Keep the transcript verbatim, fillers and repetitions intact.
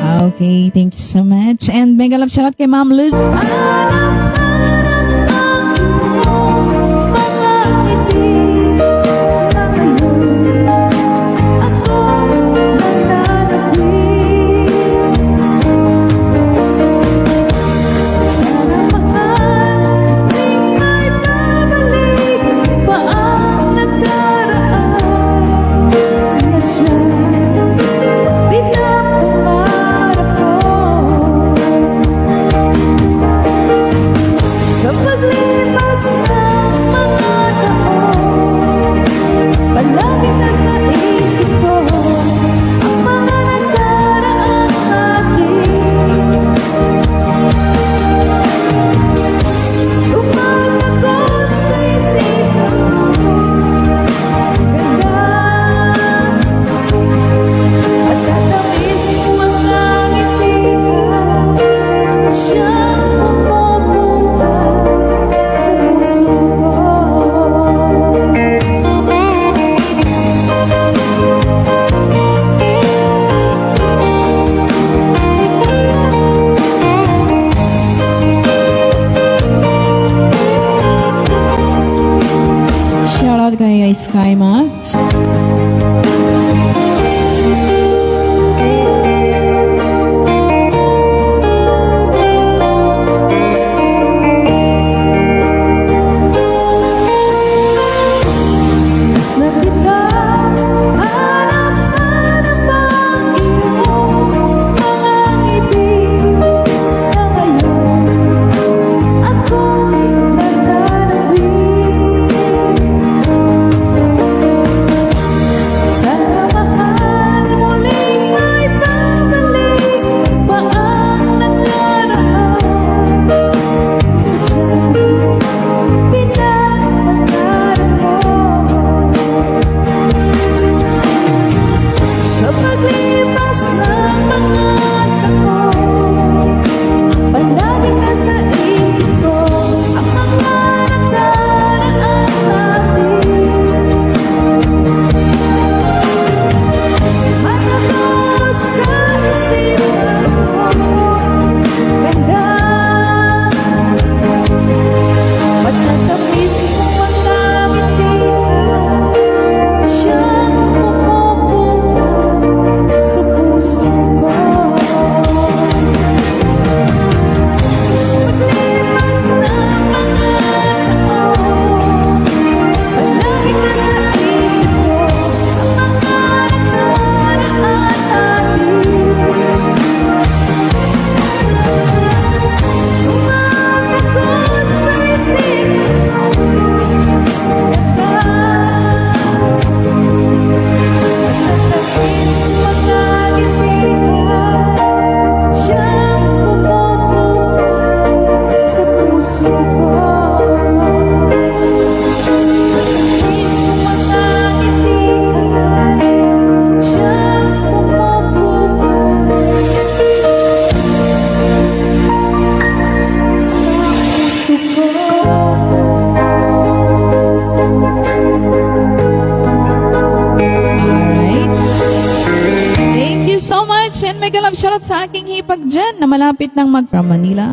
Okay, thank you so much. And mega love shoutout kay Ma'am Luz. Sa paglipas ng mga taon, palagi nasa isip ko ang mga nakaraan natin. Tumatagos sa isipan ko, ganda. Matatamis mo ang kangitian, siyang pumupulong sa puso ko. Shoutout kay Sky Max. Sana mahal, muling maibabalik pa ang nakaraan. Sa pinapangarap mo. Sa paglipas ng mga taon, palaging nasa isip ko ang mga nakaraan natin. Matapos sa isipan ko, ganda. Matatamis mo ang kangitian, siyang pumupulong sa puso ko. Sa paglipas ng mga taon, palaging nasa isip ko ang mga nakaraan natin. Alright. Thank you so much. And mega love shoutout sa aking hipag dyan na malapit nang mag from Manila.